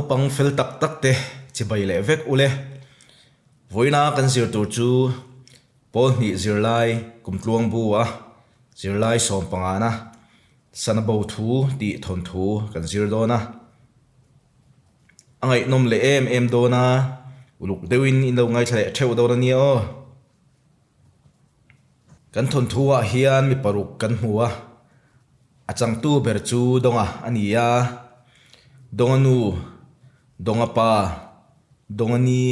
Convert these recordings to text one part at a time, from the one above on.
Naupang fel tak tak te chibai leh vek ule. Vawiina kan zir tur chu Pawl hnih zirlai kumtluang bu a zirlai sawmpangana sana bo thu tih thawnthu kan zir dawn a. A ngaihnawm leh em em dawn a, uluk deuhin in lo ngaithla leh theuh dawn a nia aw. Kan thawnthu ah hian mi paruk kan hmu a, a changtu ber chu Dawnga a ni a, Dawnga nu, Dawnga pa, Dawnga ni,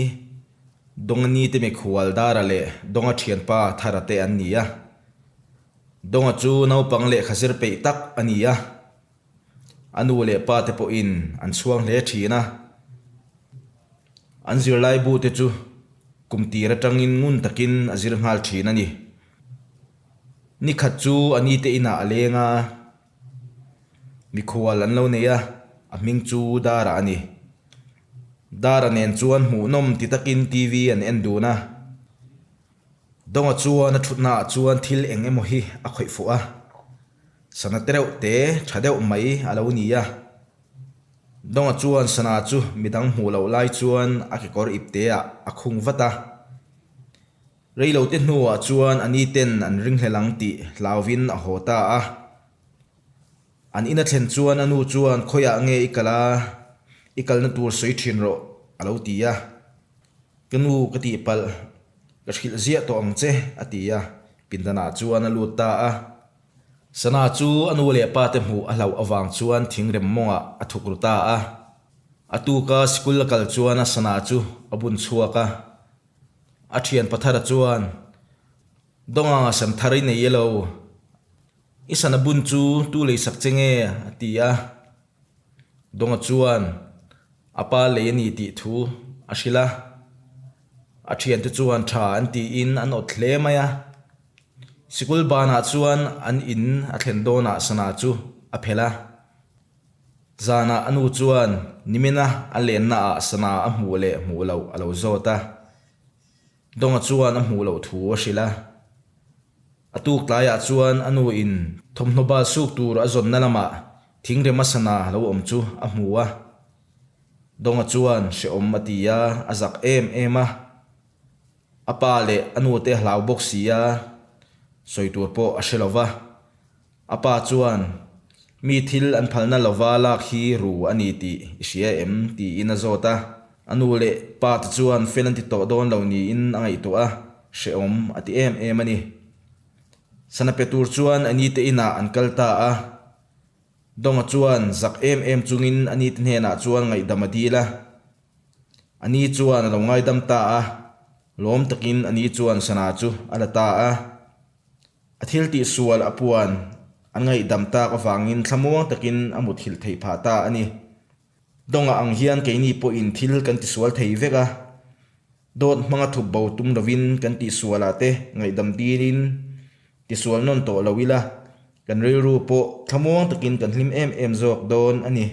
Dawnga ni te mikhual Dara leh Dawnga thianpa Thara te an ni a. Dawnga chu naupang lehkha zir peih tak a ni a. A nu leh pa te pawhin an chhuang hle thin a. An zirlai bu te chu kum tir atangin ngun takin a zir nghal thin a ni. Ni khat chu a ni te inah a leng a, mikhual an lo nei a, a hming chu Dara a ni. Dara nen chuan hmuhnawm ti takin TV an en dun a. Dawnga chuan a thutnaah chuan thil eng emaw hi a khawih fuh a. Sana te reuh te tha deuh mai a lo ni a. Dawnga chuan sana chu midang hmuh loh lai chuan a kekawr ip te ah a khung vat a. Reilo te hnuah chuan a ni ten an ringhlel ang tih hlauvin a haw ta a. An ina thlen chuan a nu chuan khawiah nge i kal a, i kalna tur sawi thin rawh a lo ti a. Ka nu ka tihpalh, ka hrilh ziah tawh ang che a ti a, pindanah chuan a lut ta a. Sana chu a nu leh pa te hmuh a hlauh avang chuan thingrem mawngah a thuk ru ta a. A tuka sikul a kal chuan a sana chu a bun chhuak a. A thian pathara chuan, Dawnga sam thar i nei elo? I sana bun chu tu lei sak che nge? a ti a. Dawnga chuan a pa lei a ni tih thu a hrilh a. A thiante chuan tha an tiin an awt hle mai a. Sikul banah chuan an in a thlen dawnah sana chu a phelh a. Zanah a nu chuan nimina a lennaah sana a hmuh leh hmuh loh a lo zawt a. Dawnga chuan a hmuh loh thu a hrilh a. A tuk tlaiah chuan a nu in thawmhnaw bal suk tur a zawnna lamah thingrem a sana lo awm chu a hmu a. Dawnga chuan hrehawm a ti a, a zak em em a. A pa leh a nu te hlau bawk si a, sawi tur pawh a hre lo va. A pa chuan, Mi thil an phalna lova lak hi ru a ni tih i hria em? tiin a zawt a. A nu leh pa te chuan fel an ti tawh dawn lo niin a ngaihtuah a, hrehawm a ti em em a ni. Sana pe tur chuan a ni te inah an kal ta a. Dawnga chuan zak em em chungin a ni te hnenah chuan ngaihdam a dil a. A ni chuan a lo ngaidam ta a, lawm takin a ni chuan sana chu a la ta a. A thil tihsual a puan an ngaihdam tak avangin thlamuang takin a muthilh theih phah ta a ni. Dawngah ang hian keini pawhin thil kan tisual thei vek a, dawt hmanga thup bo tum lovin kan tihsualah te ngaihdam dilin tisual nawn tawh lo ila, kan rilru pawh thlamuang takin kan hlim em em zawk dawn a ni.